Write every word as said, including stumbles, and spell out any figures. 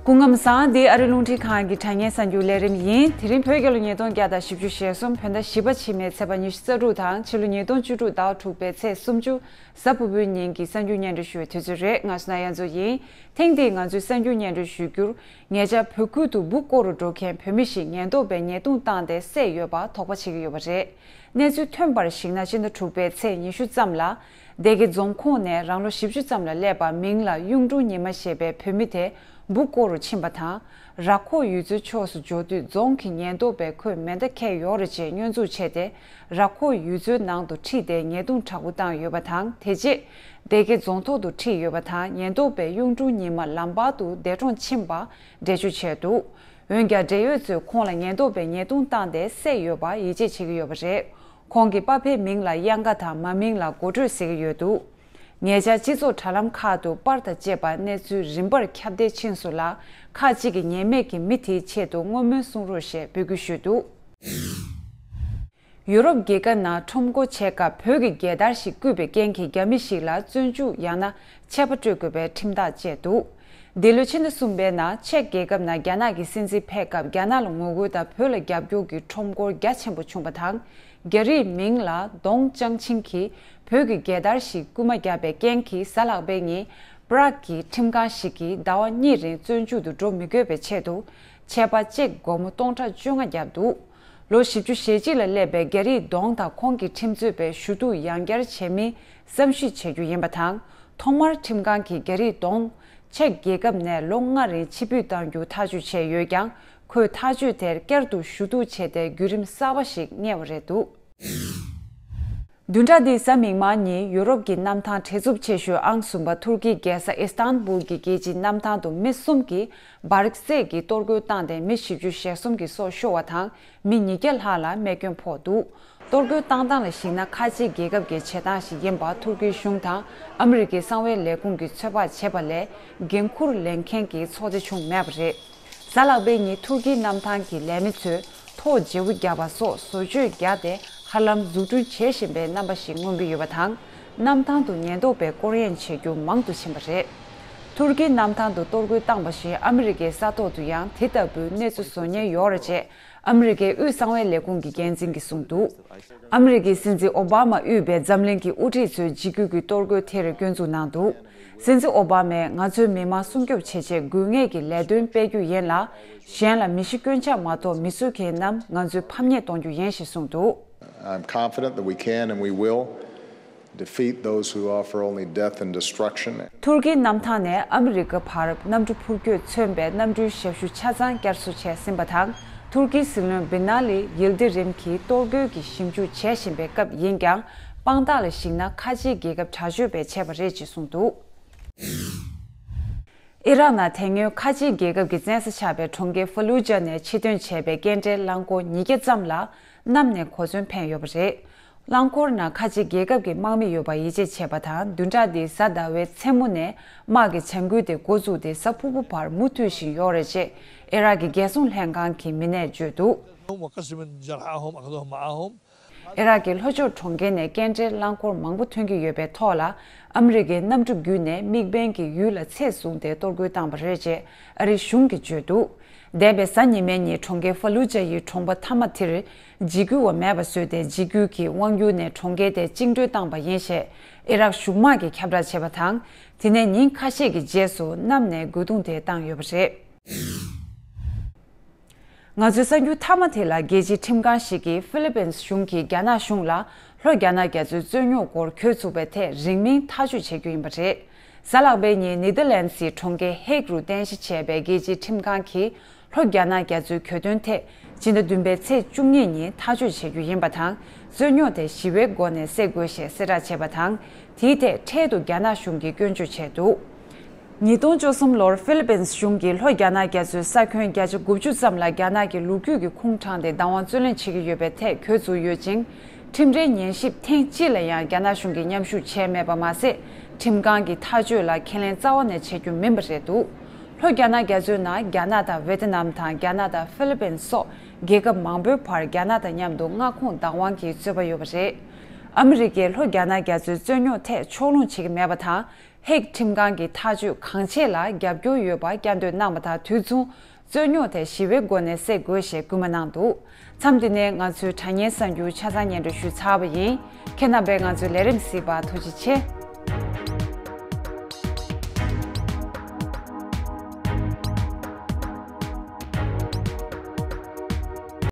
སྐུ་ཁམས་བཟང་། འདི་ཨ་རི་རླུང་འཕྲིན་ཁང་གི་དྲ་བརྙན་གསར་འགྱུར་ལས་རིམ་ཡིན། དེ་རིང་བོད་རྒྱལ་ལོ་ཉིས་སྟོང་བརྒྱ་དང་བཞི་བཅུ་ཞེ་གསུམ། བོད་ཟླ་བཞི་པ་ཕྱི་མའི་ཚེས་པ་ཉི་ཤུ་རྩ་དྲུག་དང་ཕྱི་ལོ་ཉིས་སྟོང་བཅུ་དྲུག་ཟླ་བ་དྲུག་པའི་ཚེས་སུམ་ཅུ། གཟའ་ཕུར་བུའི་ཉིན་གྱི་གསར་འགྱུར་སྙན་སྒྲོན་ཞུ་བའི་དུས་ཚོད་རེད། ང་སུ་ན་གཡང་མཚོ་ཡིན། ཐེངས་འདིའི་ང་ཚོའི་གསར་འགྱུར་སྙན་སྒྲོན་ཞུ་རྒྱུར། ཉེ་ཆར་བོད་ཁུལ་དུ་འབུ་བརྐོ་རུ་འགྲོ་མཁན་བོད་མི་ཞིག་ཉེན་རྟོག་པས་ཉེས་རྡུང་བཏང་སྟེ་བསད་ཡོད་པ་དོགས་པ་བྱེད་ཀྱི་ཡོད་པ་རེད། གནས་ཚུལ་ཐོན་པར་གཞིགས་ན། ཕྱི་ཟླ་དྲུག་པའི་ཚེས་ཉི་ཤུ་ཙམ་ལ། སྡེ་དགེ་རྫོང་ཁོངས་ནས་རང་ལོ་བཞི་བཅུ་ཙམ་ལ་སླེབས་པ་མིང་ལ་གཡུང་དྲུང་ཉི་མ་ཞེས་པའི་བོད་མི་དེ་འབུ་བརྐོ་རུ་ཕྱིན་པ་དང་། ར་ཁོག་ཡུལ་ཚོའི་ཕྱོགས་སུ་འབྱོར་དུས་རྫོང་གི་ཉེན་རྟོག་པས་ཁོས་མེ་མདའ་འཁྱེར་ཡོད་རེད་ཅེས་བསྙོན་འཛུགས་བྱས་ཏེ། ར་ཁོག་ཡུལ་ཚོའི་ནང་དུ་ཁྲིད་དེ་ཉེས་རྡུང་དྲག་པོ་བཏང་ཡོད་པ་དང་། དེ་རྗེས་སྡེ་དགེ་རྫོང་ཐོག་ཏུ་ཁྲིད་ཡོད་པ་དང་། ཉེན་རྟོག་པས་གཡུང་དྲུང་ཉི་མ་ལམ་བར་དུ་འདས་གྲོངས་ཕྱིན་པ་འགྲེལ་བརྗོད་བྱས་འདུག་འོན་ཀྱང་འབྲེལ་ཡོད་ཚོས་ཁོང་ལ་ཉེན་རྟོག་པས་ཉེས་རྡུང་བཏང་སྟེ་བསད་ཡོད་པ་ཡིད་ཆེས་བྱེད་ཀྱི་ཡོད་པ་རེད། ཁོང་གི་པ་ཕའི་མིང་ལ་གཡང་དགའ་དང་མ་མིང་ལ་མགོ་དྲོས་ཟེར་གྱི་ཡོད་འདུག་ཉེ་ཆར་སྤྱི་ཚོགས་དྲ་ལམ་ཁག་ཏུ་པར་དང་བཅས་པ་གནས་ཚུལ་རིམ་པར་ཁྱབ་གདལ་ཕྱིན་སོང་ལ། ཁག་ཅིག་གིས་ཉེས་མེད་ཀྱི་མི་དེའི་ཆེད་དུ་བསྔོ་སྨོན་གསུང་རོགས་ཞེས་འབོད་སྐུལ་ཞུས་འདུག་ཡུ་རོབ་རྒྱལ་ཁབ་ནང་ཁྲོམ་སྐོར་བྱེད་སྐབས་བོད་ཀྱི་རྒྱལ་དར་ཞིག་བརྐུས་པའི་རྐྱེན་གྱིས་རྒྱ་མི་ཞིག་ལ་བཙོན་འཇུག་ཡང་ན་ཆད་པ་སྤྲོད་དགོས་པའི་ཁྲིམས་ཐག་བཅད་འདུག་འདི་ལོའི་ཕྱི་ཟླ་གསུམ་པའི་ནང་ཅེཀ་རྒྱལ་ཁབ་ནང་རྒྱ་ནག་གི་སྲིད་འཛིན་ཕེབས་སྐབས། རྒྱ་ནག་ལ་ངོ་རྒོལ་དང་བོད་ལ་རྒྱབ་སྐྱོར་གྱི་ཁྲོམ་སྐོར་རྒྱ་ཆེན་པོ་བྱུང་བ་དང་། རྒྱ་རིགས་མིང་ལ་ཏོང་ཅང་ཆིང་གིས་བོད་ཀྱི་རྒྱལ་དར་ཞིག་རྐུ་མ་བརྒྱབ་པའི་རྐྱེན་གྱིས། གཟའ་ལྷག་པའི་ཉིན་པ་རག་གི་ཁྲིམས་ཁང་ཞིག་གིས་ཟླ་བ་གཉིས་རིང་བཙོན་འཇུག་ཏུ་འགྲོ་མི་དགོས་པའི་ཆེད་དུ། ཆད་པ་གཅིག་སྒོར་མོ་སྟོང་ཕྲག་བཅོ་ལྔ་བརྒྱབ་འདུག་ལོ་བཞི་བཅུ་ཞེ་གཅིག་ལ་སླེབས་པའི་རྒྱ་རིགས་ཏོང་དང་ཁོང་གི་ཁྲིམས་རྩོད་པས་ཞུ་གཏུག་ཡང་བསྐྱར་བྱེད་མིན་བསམ་ཞིབ་བྱེད་རྒྱུ་ཡིན་པ་དང་། ཐོག་མར་ཁྲིམས་ཁང་གིས་རྒྱ་རིགས་ཏོང་ཅེཀ་རྒྱལ་ཁབ་ནས་ལོ་ལྔ་རིང་ཕྱིར་འབུད་གཏང་རྒྱུ་ཐག་གཅོད་བྱས་ཡོད་ཀྱང་། ཁོས་ཐག་གཅོད་དེར་བསྐྱར་དུ་ཞུ་གཏུག་བྱས་ཏེ་བརྒྱུད་རིམ་གསར་པ་ཞིག་གཉེར་བ་རེད་འདུག་བདུན་ཕྲག་འདིའི་གཟའ་མིག་དམར་ཉིན་ཡུ་རོབ་ཀྱི་གནམ་ཐང་བྲེལ་འཚུབ་ཆེ་ཤོས་ཨང་གསུམ་པ་ཐུར་ཀིའི་རྒྱལ་ས་ཨི་སྟན་བུལ་གྱི་རྒྱལ་སྤྱིའི་གནམ་ཐང་དུ་མི་གསུམ་གྱིས་འབར་རྫས་ཀྱི་གཏོར་རྒོལ་བཏང་སྟེ་མི་བཞི་བཅུ་ཞེ་གསུམ་གྱི་སྲོག་ཤོར་བ་དང་། མི་ཉིས་བརྒྱ་ལྷག་ལ་རྨས་སྐྱོན་ཕོག་འདུག་གཏོར་རྒོལ་བཏང་སྟངས་ལ་གཞིགས་ན། ཁ་ཆེའི་རྒྱལ་ཁབ་ཀྱི་བྱེད་སྟངས་ཤིག་ཡིན་པ་ཐུར་ཀིའི་གཞུང་དང་ཨ་མི་རི་ཀའི་གསང་བའི་ལས་ཁུངས་ཀྱིས་ཚོད་དཔག་བྱས་པ་ལས། འགན་འཁུར་ལེན་མཁན་གྱི་ཚོགས་སྡེ་བྱུང་མེད་པ་རེད། གཟའ་ལྷག་པའི་ཉིན་ཐུར་ཀིའི་གནམ་ཐང་གི་ལས་མི་ཚོས་ཐོག་བརྗེ་པོ་བརྒྱབ་པ་སོགས་བཟོ་བཅོས་བརྒྱབ་སྟེ། ཧ་ལམ་འཛུགས་སྐྲུན་བྱེད་བཞིན་པའི་རྣམ་པ་ཞིག་མངོན་གྱི་ཡོད་པ་དང་། གནམ་ཐང་དུ་ཉེན་རྟོག་པས་སྐོར་གཡེང་བྱེད་རྒྱུ་མང་དུ་ཕྱིན་པ་རེད། ཐུར་ཀིའི་གནམ་ཐང་དུ་གཏོར་རྒོལ་བཏང་པ་བཞིན་ཨ་མི་རི་ཀའི་ས་ཐོག་ཏུ་ཡང་དེ་ལྟ་བུའི་གནས་ཚུལ་བཟོ་ཉེན་ཡོད་རེད་ཅེས་ཨ་མི་རི་ཀའི་དབུས་གསང་བའི་ལས་ཁུངས་ཀྱི་འགན་འཛིན་གྱིས་གསུངས་འདུག་ཨ་མི་རི་ཀའི་སྲིད་འཛིན་ཨོ་བྷ་མ་དབུས་པའི་འཛམ་གླིང་གི་དབུ་ཁྲིད་ཚོས་འཇིགས་སྐུལ་གྱི་གཏོར་རྒོལ་དེར་སྐྱོན་འཛུགས་གནང་འདུག་སྲིད་འཛིན་ཨོ་བྷ་མས། ང་ཚོའི་མི་མང་སྲུང་སྐྱོབ་བྱེད་ཆེད་དགོས་ངེས་ཀྱི་ལས་དོན་སྤེལ་རྒྱུ་ཡིན་ལ། གཞན་ལ་མི་ཤི་སྐྱོན་ཆག་མ་གཏོགས་མི་གསོད་མཁན་རྣམས་ང་ཚོས་ཕམ་ཉེས་གཏོང་རྒྱུ་ཡིན་ཞེས་གསུངས་འདུག I'm confident that we can and we will defeat those who offer only death and destruction. ཐུར་ཀིའི་གནམ་ཐང་ནས་ཨ་མི་རི་ཀ་བར་གནམ་གྲུ་འཕུར་སྐྱོད་མཚོན་པའི་གནམ་གྲུའི་ཞབས་ཞུ་ཆ་ཚང་བསྐྱར་གསོ་བྱས་ཟིན་པ་དང་། ཐུར་ཀིའི་སྲིད་བློན་བི་ན་ལི་ཡིལ་དི་རིམ་གྱིས་གཏོར་རྒོལ་གྱི་ཞིབ་འཇུག་བྱེད་བཞིན་པའི་སྐབས་ཡིན་ཀྱང་། དཔང་རྟགས་ལ་གཞིགས་ན། ཁ་ཆེའི་རྒྱལ་ཁབ་དྲག་སྤྱོད་པས་བྱས་པ་རེད་ཅེས་གསུངས་འདུག་ཨི་རག་ནང་དེ་སྔོན་ཁ་ཆེའི་རྒྱལ་ཁབ་ཀྱི་བཙན་ས་ཆགས་པའི་གྲོང་ཁྱེར་ཧྥ་ལུ་ཇ་ནས་ཕྱིར་ཐོན་བྱས་པའི་རྐྱེན་འདྲའི་རླངས་འཁོར་ཉིས་བརྒྱ་ཙམ་ལ་གནམ་ནས་གོ་མཚོན་འཕེན་ཡོད་པ་རེད། རླངས་འཁོར་ནང་ཁ་ཆེའི་རྒྱལ་ཁབ་ཀྱི་དམག་མི་ཡོད་པ་ཡིད་ཆེས་བྱས་པ་དང་། བདུན་ཕྲག་འདིའི་གཟའ་ཟླ་བའི་མཚན་མོ་ནས་དམག་གི་བྱ་འགུལ་དེ་འགོ་བཙུགས་ཏེ། གཟའ་ཕུར་བུ་བར་མུ་མཐུད་བཞིན་ཡོད་རེད་ཅེས་ཨི་རག་གི་རྒྱལ་སྲུང་ལྷན་ཁང་གི་མི་སྣས་བརྗོད་འདུག وقسم جرحاهم أخذوهم معاهم. ཨི་རག་གི་ལྷོ་ཕྱོགས་གྲོང་ཁྱེར་ནས་རྐྱེན་འདྲའི་རླངས་འཁོར་མང་པོ་ཐོན་གྱི་ཡོད་པའི་ཐོག་ལ། ཨ་མི་རི་ཀའི་གནམ་གྲུ་བརྒྱུད་ནས་དམིགས་འབེན་གྱི་ཡུལ་ལ་ཚད་བཟུང་སྟེ་གཏོར་རྒོལ་བཏང་པ་རེད་ཅེས་ཨ་རིའི་གཞུང་གིས་བརྗོད་འདུག་འདས་པའི་གཟའ་ཉི་མའི་ཉིན་གྲོང་ཁྱེར་ཧྥ་ལུ་ཇ་ཡི་གྲོང་པ་མཐའ་མ་དེར་འཇིགས་སྐུལ་བ་མེད་པ་བཟོས་ཏེ། འཇིགས་སྐུལ་གྱི་དབང་སྒྱུར་ནས་གྲོང་ཁྱེར་དེ་བཅིངས་འགྲོལ་བཏང་པ་ཡིན་ཞེས་ཨི་རག་གཞུང་དམག་གིས་ཁྱབ་བསྒྲགས་བྱས་པ་དང་། དེ་ནས་ཉིན་ཁ་ཤས་ཀྱི་རྗེས་སུ་གནམ་ནས་རྒོལ་རྡུང་དེ་བཏང་ཡོད་པ་རེད། ང་ཚོའི་གསར་འགྱུར་མཐའ་མ་དེ་ལ། རྒྱལ་སྤྱིའི་ཁྲིམས་ཁང་ཞིག་གིས་ཧྥི་ལི་པིན་གཞུང་གིས་རྒྱ་ནག་གཞུང་ལ་ལྷོ་རྒྱ་ནག་རྒྱ་མཚོའི་རྩོད་རྙོག་སྐོར་གྱོད་བཙུགས་པའི་ཐད་རིང་མིན་ཐག་གཅོད་བྱེད་རྒྱུ་ཡིན་པ་རེད། གཟའ་ལྷག་པའི་ཉིན་ནེ་དར་ལན་སིའི་གྲོང་ཁྱེར་ཧེག་རུ་རྟེན་གཞི་བྱས་པའི་རྒྱལ་སྤྱིའི་ཁྲིམས་ཁང་གིས་ལྷོ་རྒྱ་ནག་རྒྱ་མཚོའི་གྱོད་དོན་ཐད་སྤྱི་ཟླ་བདུན་པའི་ཚེས་བཅུ་གཉིས་ཉིན་ཐག་གཅོད་བྱེད་རྒྱུ་ཡིན་པ་དང་། རྩོད་རྙོག་དེ་ཞི་བའི་སྒོ་ནས་སེལ་དགོས་ཞེས་གསལ་བསྒྲགས་བྱས་པ་དང་། དེའི་ཐད་འཕྲལ་དུ་རྒྱ་ནག་གཞུང་གིས་སྐྱོན་བརྗོད་བྱས་འདུག་ཉིས་སྟོང་བཅུ་གསུམ་ལོར་ཧྥི་ལི་པིན་གཞུང་གིས་ལྷོ་རྒྱ་ནག་རྒྱ་མཚོའི་ས་ཁྱོན་བརྒྱ་ཆ་དགུ་བཅུ་ཙམ་ལ་རྒྱ་ནག་གི་ལོ་རྒྱུས་ཀྱི་ཁུངས་དྲངས་ཏེ་བདག་དབང་རྩོད་ལེན་བྱེད་ཀྱི་ཡོད་པའི་ཐད་གྱོད་བཙུགས་ཡོད་ཅིང་། ཁྲིམས་འབྲེལ་ཉན་ཞིབ་ཐེངས་གཅིག་ལ་ཡང་རྒྱ་ནག་གཞུང་གིས་མཉམ་ཞུགས་བྱས་མེད་པ་མ་ཟད། ཁྲིམས་ཁང་གི་ཐག་གཅོད་ལ་ཁས་ལེན་རྩ་བ་ནས་བྱེད་རྒྱུ་མིན་པ་རེད་འདུག་ལྷོ་རྒྱ་ནག་རྒྱ་མཚོའི་ནང་རྒྱ་ནག་དང་ཝེ་ཏི་ནམ་དང་། རྒྱ་ནག་དང་ཧྥི་ལི་པིན་སོགས་རྒྱལ་ཁབ་མང་པོའི་བར་རྒྱ་ནག་དང་མཉམ་དུ་མངའ་ཁོངས་བདག་དབང་གི་རྩོད་པ་ཡོད་པ་རེད། ཨ་མི་རི་ཀས་ལྷོ་རྒྱ་ནག་རྒྱ་མཚོའི་རྩོད་རྙོག་ཐད་ཕྱོགས་ལྷུང་བྱེད་ཀྱི་མེད་པ་དང་། ཧེག་ཁྲིམས་ཁང་གི་ཐག་གཅོད་གང་བྱེད་ལ་རྒྱབ་སྐྱོར་ཡོད་པ་བསྐྱར་ཟློས་གནང་བ་དང་། དུས་མཚུངས་རྩོད་རྙོག་དེ་ཞི་བའི་སྒོ་ནས་སེལ་དགོས་ཞེས་སྐུལ་མ་གནང་འདུག་མཚམས་འདི་ནས་ང་ཚོའི་དྲ་བརྙན་གསར་འགྱུར་ཆ་ཚང་སྙན་སྒྲོན་ཞུས་ཚར་བ་ཡིན། ཁྱེད་རྣམ་པས་ང་ཚོའི་ལས་རིམ་གཟིགས་པར་ཐུགས་རྗེ་ཆེ།